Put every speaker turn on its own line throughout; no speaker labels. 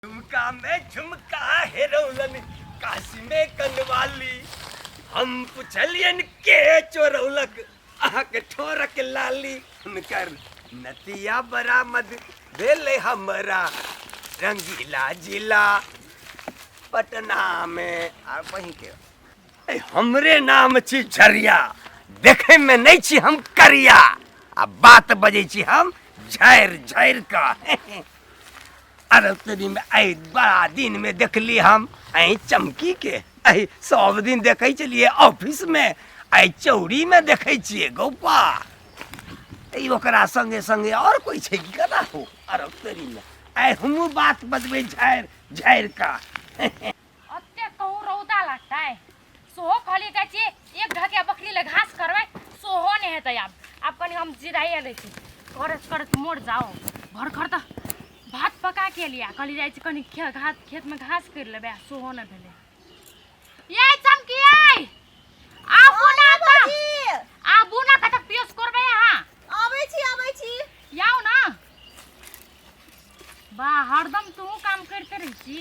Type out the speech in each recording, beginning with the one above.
झुमका में झुमका हेरौलन काशी में कनवाली। हम पुछलियन के चोरौलक अहाँके ठोरक लाली। हुनकर नतिया बरामद भेलै हमरा रंगीला जिला पटना में। आ वहीं के ए, हमरे नाम छी झरिया, देखे में नहीं छी हम करिया, आ बात बजै छी हम झारि झारि कऽ। अरे तेरी में आइ बड़ा दिन में देखली हम ऐ चमकी के, ऐ सब दिन देखै छलियै ऑफिस में, आइ चौरी में देखै छियै गौपा। ई ओकरा संगे संगे और कोई छै की कना हो? अरे तेरी में आइ हमहूँ बात बजबै झारि झारि कऽ।
अते कहूँ रौदा लगतै, सोहो कहलियै जाइ छियै एक ढकिया बकरी ले घास करबै, सोहो नहि हेतै। आब आब कनि हम जिराइए लै छी, करैत करैत मोर जाओ। भरखर तऽ भात पका के एलियै, कहली जाइ छी कनि घास खेतमे घास करि लेबै, आ सोहो नहि भेलै। ये चमकी यै, आबू ना तऽ, आबू ना, कतक पियोस करबै अहाँ?
आबै छी, आबै छी।
याउ ना। बा हरदम तू काम करते रहै छी।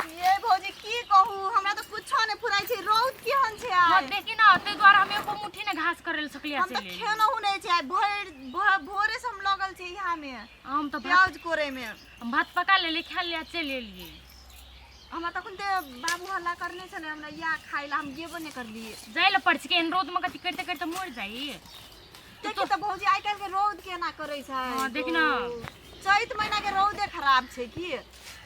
ये भौजी की कहू, हमरा तऽ कुछो नहि फुराइ छै। रौद केहन छै
आइ?
हाँ
देखी ना, ताहि दुआरे हम एको मुट्ठी ने घास करे लए सकलियै।
हम तऽ खेलहुँ नहि छै आइ, भरि भोरे से हम लगल छी यहाँ में।
हम तऽ
प्याज कोड़े में।
हम भात पका लेली, खा लिया, चलि एलियै।
हमरा तखन ते बाबू हल्ला करने छलै हमरा या खाइ ला, हम गेबो नहि करलियै।
जाइ लए पड़ै छै, एहन रौद में कथी करिते करिते मरि जाइ।
देखी तऽ भौजी आइ काल्हि के रौद केना करै छै।
हाँ, देखी ना।
चैत महीना के रौदे खराब छै की?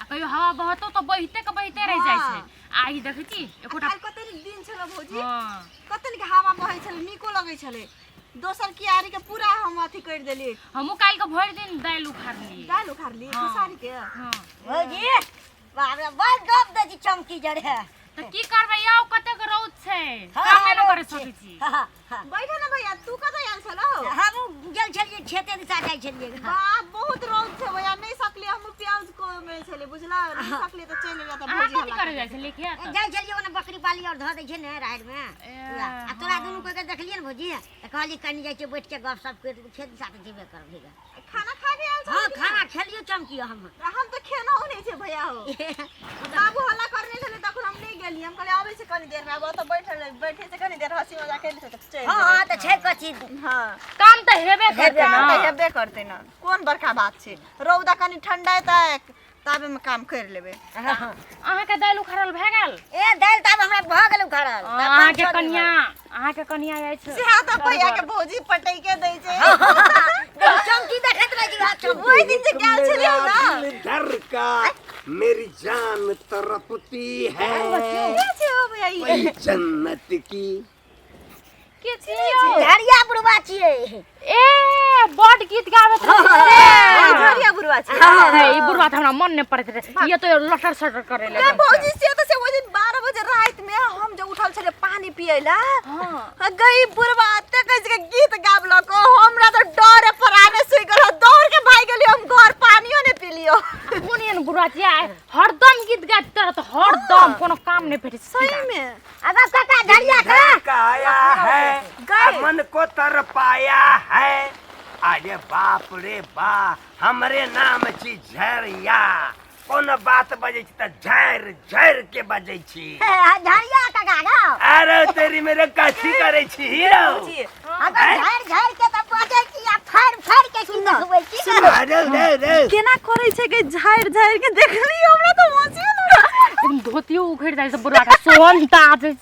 आ कहियो हवा बहतो तऽ बहिते के बहिते रहि जाइ छै।
हाँ।
आ ई देखै छी एकोटा
काल्हि कते नीक दिन छलै भौजी।
हाँ।
कते नीक हवा बहै छलै, नीको लगै छलै। दोसर कियारी के पूरा हम अथी करि देलियै।
हमहूँ काल्हि के भरि दिन दालि उखाड़लियै।
दालि उखाड़लियै?
हाँ।
खेसारी के?
हाँ।
भौजी बाप रे, बड़ गप दै छी चमकी जरे।
तऽ की करबै यौ, कतेक रौद छै,
हाँ,
कामे नहि
रौद
करे
छै।
सकै छी।
हाँ, हाँ, हाँ।
बैठो ने भैया, तू कतऽ आयल छलहो?
हम गेल छलियै खेते दिशा जाइ छलियै।
बाप बहुत रौद छै भैया, नहि सकलियै। हम प्याज कोमे छलियै बुझला, नहि सकलियै तऽ चलि एलियै। तऽ
अहाँ
भौजी
कथी
हल्ला
करे जाइ छलियै खेत?
जाइ छलियै ओने बकरी पाली और धऽ दै छै ने राहड़ि मे पूरा। आ तोरा दुनू कोइ के देखलियै ने भौजी, तऽ कहलियै कनि जाइ छियै बैठ के गप सप करि, खेत दिशा तऽ जेबे करब भैया।
खाना खा के आयल
हाँ
छलहो?
खाना खेलियो चमकी हम।
हम तऽ खेलहुँ नहि छै भैया हो, बाबू हल्ला करने छलै तखन हम नहि गेलियै। हम कहलियै आबै छै कनी देर मे, आब ओतऽ बैठल बैठे छै कनी देर हँसी मजाक केली तऽ चलि
हाँ हाँ तऽ छै कथी?
हाँ
काम तऽ हेबे करतै
काम
ना।
तऽ हेबे करतै ने, कोन बड़का बात छै? रौदा कनी ठंडा एतै ताबे मे काम करि लेबै।
अहाँके दालि उखाड़ल भए गेल?
ए दालि तऽ आब हमरा भऽ गेल उखाड़ल।
अहाँके कनिया, अहाँके कनिया जाइ छै
सेहा तऽ भैया के भौजी पटैके दै छै।
देखी चमकी देखैत रहै छी वएह चमकी।
ओहि दिन जे गेल छलियै
मेरा
ने
दिल धड़का मेरी जान तड़पती है।
के छै ओ भैया ई?
वही जन्नत की
के छियै यौ?
झरिया बुढ़वा छियै।
ए बड गीत गाबैत रहै
ई
से।
झरिया बुढ़वा छै।
हे ई बुढ़वा तऽ हमरा मन नहि पड़ैत रहै, ये तो लटर सटर करे
ए
लगे।
भौजी से तऽ से ओहि दिन 12 बजे राति में हम जे उठल छलियै पानी पियै ला,
हाँ।
गई बुढ़वा एते कहि के गीत गाबलक, हमरा तऽ डरे पराने सुइ गेल, दौड़ के भागि गेलियै हम घर, पानियो नहि पिलियो।
कोन एहन बुढ़वा छियै, हरदम गीत गाबैत रहत हरदम, कोनो काम नहि भेटै छै।
सही में।
अब काका झरिया का
धड़काया है
गए।
मन को तरपाया है। अरे बाप रे बा, हमरे नाम छी झरिया, कोनो बात बजै छी तऽ झारि झारि के बजै छी।
झरिया काका गौ।
अरे तेरी मेरे कथी करै छी हीरो?
भौजी
अब झाड़ झाड़ के तऽ बजै छी आ फाड़ फाड़ के की देखबै छी?
अरे रे रे
केना करै छै के झाड़ि झाड़ि के देखली, हमरा तऽ हँसी लागल।
एकदम धोतियो उखड़ि जाइ छै बुढ़वा के सोहनता छै।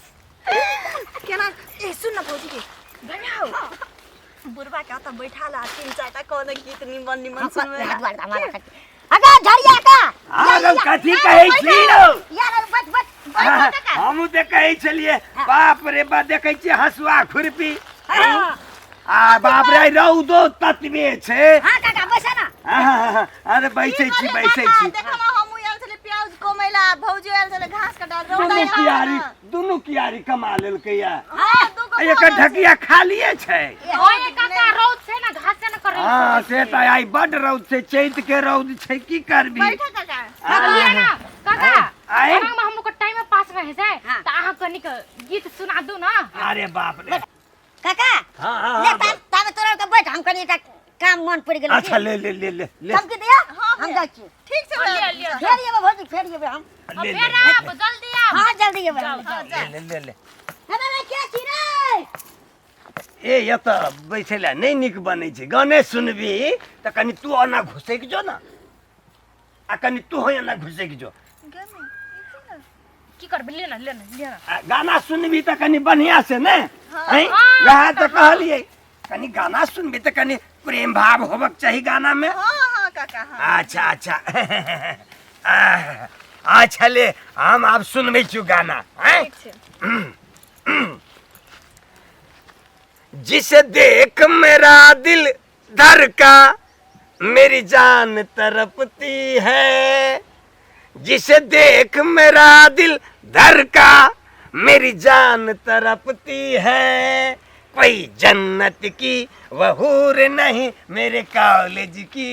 केना ए सुन न भौजी के भैया हो, बुढ़वा के ओतऽ बैठा ला, तीन चारिटा कोनो गीत निमन निमन सुनबै ला।
अगर झरिया का
अरे कथी कहै छी रौ?
यार बच बच बच काका।
हमहूँ तऽ कहै छलियै बाप रे बा, देखै छियै हँसुआ खुरपी, आ बाप रे रौदो ततबे छै।
हाँ काका बैसा ना।
अरे बैसै छी, बैसै छी।
देखो ना, हमहूँ आयल छलियै प्याज कमै ला, भौजी आयल छलै घास कटा, रौदा
दुनू
आयल
कियारी
ना।
दुनू कियारी कमा लेलकै या।
हाँ, दूगो
आ एकर
भऽ गेल।
ढकिया खालिए छै।
ओए काका रौद छै ने, घास ने करे।
हाँ से तऽ आइ बड रौद छै, चैत के रौद छै, की करबी?
बैठो काका।
काका ना काका,
आइ
अहाँ में हम लोग के टाइम पास रह जाए
हाँ।
तऽ अहाँ कनिक गीत सुना दू ना।
अरे बाप रे
काका।
हाँ हाँ
ले
हाँ
ताब ताब तोरा के बैठ, हम कनि एकटा काम मन पड़ि गेल।
अच्छा ले ले ले ले ले।
चमकी दिया।
हाँ
हम जाइ छी।
ठीक छै
हाँ,
भैया।
लिअ, लिअ।
फेर एबै भौजी, फेर एबै हम।
हाँ,
ले,
फेर
ले,
आब जल्दी आब।
हाँ, जल्दी एबै।
जाओ, जाओ।
ले ले ले ले।
हे बाबा, के छी रे?
ए, एतऽ बैसै लए नहि नीक बनै छै। गाने सुनबी तऽ कनि तू ओना घुसकि जो ने, आ कनि तू एना घुसकि जो।
गमे, ई की?
की करबै? ले ना, ले ना, ले ना।
आ गाना सुनबी तऽ कनि बढ़िआँ से ने। हैं,
हाँ,
वएह तऽ कहलियै, कनि गाना सुनबी तऽ कनि प्रेम भाव होबक चाही गाना में।
हाँ हाँ काका, हाँ।
अच्छा अच्छा, आह, अच्छा ले, हम आब सुनबै छी गाना, हैं?
ठीक छै।
जिसे देख मेरा दिल धड़का, मेरी जान तड़पती है। जिसे देख मेरा दिल धड़का, मेरी जान तड़पती है। कोई जन्नत की वहूर नहीं, मेरे कॉलेज की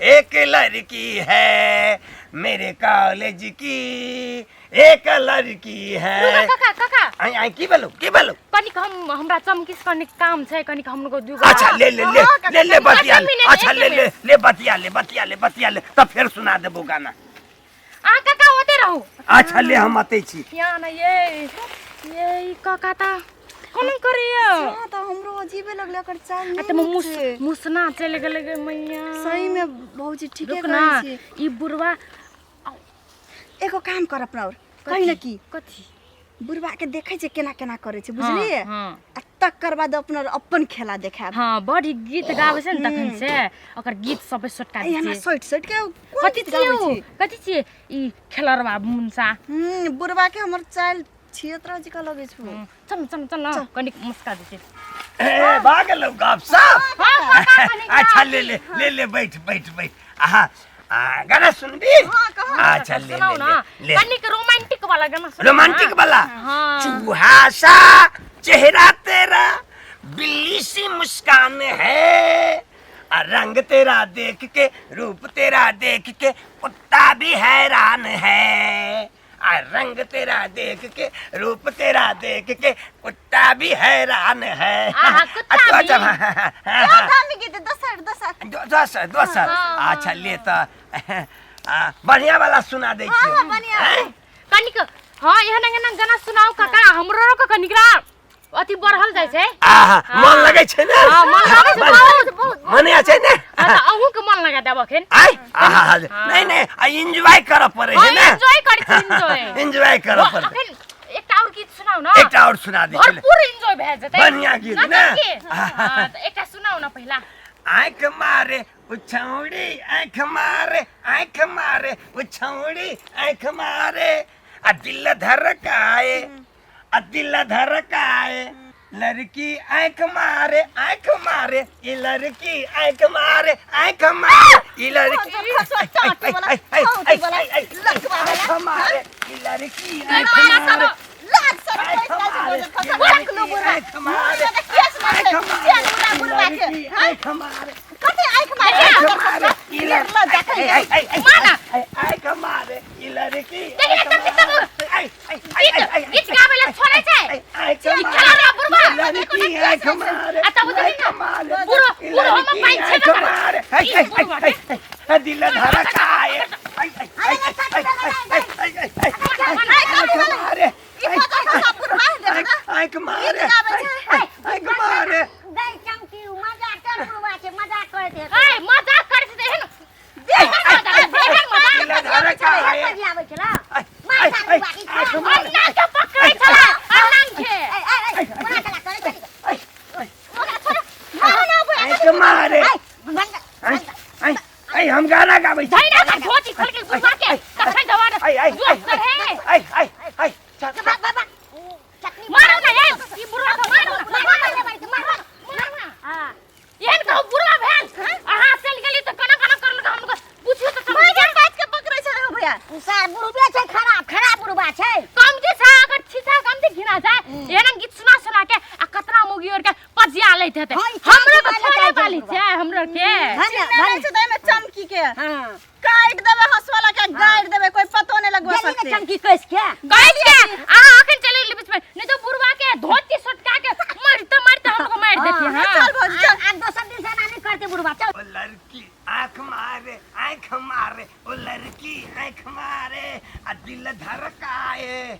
एक लड़की है। मेरे कॉलेज की एक लड़की है।
रुक काका, काका।
आई आई, की बोलू, की बोलू?
कनिक हम हमरा चमकिस कनिक काम छै, कनिक हमको दुगो।
अच्छा ले ले ले।
हाँ, काका,
ले ले, बतिया ले।
एक मिनट,
अच्छा
एक
ले ले।
मिनट।
ले बतिया ले, बतिया ले, बतिया ले, तब फिर सुना देबो गाना।
आ काका, ओते रहू।
अच्छा ले, हम अतै छी।
यहाँ न ये ये ई काका त कोना करैया?
हाँ, तऽ हमरो अजीबे लगलै ओकर चाल।
आ
नहि
त
नीक
मुस
छै।
मुसना चलि गेलै गे मैया।
सही में भौजी, ठीके
रुक ना।
कहै छी।
ई बुढ़वा।
एगो काम कर अपना और कहीं न की।
कथी?
बुढ़वा के देखै छै केना केना करै छै, बुझलियै?
हाँ।
आ तकर बाद अपना और अपन खेला देखायब।
हाँ, बड़ी गीत गाबै छै ने तखन से ओकर गीत सबै सोटका
ए
दै
एना
छै।
सटि सटि के कोन
कथी
गीत
छियै
गाबै
उ?
छै?
कथी छियै ई खेलरवा मुनसा?
बुढ़वा के हमर चाल छियत रह जिका लगै छौ।
चल चल चल न, कनिक मुस्का दै छै।
ए, भा गेलौ गप सप?
हाँ काका, कनिक।
अच्छा ले ले, ले ले, बैठ बैठ बैठ। आहा, आ, गाना सुनबी?
हाँ, कहाँ?
अच्छा ले।
सुनाउ
ले
न।
ले ले।
कनिक रोमांटिक वाला गाना सुनाउ न।
रोमांटिक वाला?
हाँ।
चूहा सा चेहरा तेरा, बिल्ली सी मुस्कान है, आ रंग तेरा देख के, रूप तेरा देख के कुत्ता भी हैरान है। आ रंग तेरा देख के, रूप तेरा देख के कुत्ता भी हैरान है।
आहा, कुत्ता
अच्छा,
भी?
अच्छा, हाँ, हाँ, हाँ, हाँ।
दामी गीत दोसर दोसर।
दोसर दोसर।
हाँ,
अच्छा ले तऽ बढ़िया वाला सुना दै
हाँ
छियौ।
हाँ, बढ़िया।
हैं?
कनिक हाँ, एहन एहन गाना सुनाउ काका, हमरो के कनिक रा अथी बढ़ल जाइ छै।
आहा, मन लगै छै ने?
हाँ, मन लगै छै। बहुत बहुत।
मने छै ने?
हाँ, तऽ अहूँ के मन लगा देब अखन।
आइ आहा, नहीं नहीं, आ एंजॉय करऽ पड़ै
हाँ
छै ने।
एंजॉय करै छी, एंजॉय।
एंजॉय करऽ पड़ै।
अखन एकटा और गीत सुनाउ न।
एकटा और सुना दै छी।
भरपूर एंजॉय भए जेतै।
बढ़िया गीत ने?
ने? हाँ, तऽ एकटा सुनाउ न पहिला।
आँख मारे उछौड़ी, आँख मारे, आँख मारे उछौड़ी, आँख मारे, आ दिल धड़काए, आ दिल धड़काए लड़की, आँख मारे, आँख मारे ई लड़की, आँख मारे, आँख मारे ई लड़की, आँख मारे ई लड़की, आँख मारे,
लाज शरम
आँख
पैसा छै
मारे
बोझल खसा
ई
रख लो
लड़की,
बुढ़वा।
आँख मारे,
मुँह में केस
आँख
मारे
मारे
चल उड़ा
ई
बुढ़वा के।
लड़की, आँख मारे,
कथी आँख मारे?
आँख मारे ई
ल देखै।
लड़की,
माना।
आँख मारे ई लड़की।
देखिए, तब तब गीत गीत गाबै लए छोड़ै छै
आँख
ई खेलौना बुढ़वा।
लड़की, आँख मारे।
आ तब देखी ने,
मारे
बुढ़ बुढ़ हम पानि छेबे करत। ई बुढ़वा के।
दिल धड़काए। मारे,
ई बोझल खसा बुढ़वा देख ना।
आँख मारे, आँख मारे।
गै चमकी, उ मजाक कर बुढ़वा छै, मजाक करैत हेतै।
ए, मजाक करै छै तऽ एहन एहन मजाक, एहन मजाक।
दिल धड़काए।
बजे आबै छला मार सार बुढ़वा के।
आँख मारे।
अन्ना के पकड़ै छला, अन्ना के।
ए ए ए, कोना चला करै छै?
ओकरा छोड़, मारो ना बुढ़वा।
आँख मारे।
ऐ बंद बंद।
ऐ, हम गाना गाबै छी।
धैना के धोती खोल के बुढ़वा के तखन जवान
ऐ ऐ
जोश चढ़े।
ऐ ऐ ऐ, चल।
बा बा बा, चटनी।
मारू ना ये ई बुढ़वा के, मारू ना,
मार
मारू
मार
ना,
मार मार।
मारू ना।
हां।
एहन कहू बुढ़वा भेल, अहाँ चलि गेली तऽ केना केना करलक, हमको पुछियो तऽ समझ
माय बात के पकड़ै छै रे भैया।
उ सार बुढ़बे छै, खराब खराब बुढ़बा छै।
कम जे छै अगर छिछा कम जे घिना जाय, एहन गीत सुना सुना के आ कतना मौगी और के पजिया लैत हेतै।
हाँ, ई
हमरो के
चाची
छोड़े
वाला
वाली
चाची।
छै हमरो के।
धन्य
चिन्ह
धन्य।
छै तऽ एहिमे चमकी के
हां।
काटि देबै, हंसुआ के गाड़ि देबै, कोई पतो नहि लगबऽ
गेली ने
सकतै।
चमकी कस के।
कहै छियै अहाँ अखन चलि गेली बीच में, नहीं तो बुढ़वा के धोती सोटका के मारते मारते हमको मारि देती। हाँ
चल भौजी, चल।
आ दोसर दिन से एना नहि करते बुढ़बा, चल।
ओ लड़की आँख मारे, आँख मुस्की आँख मारे आ दिल धड़काए,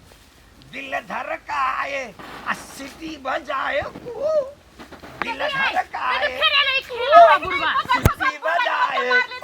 दिल धड़काए आ सिटी बजाए, ऊ दिल धड़काए।
फेर एलै खेला बुढ़वा।
सिटी बजाए।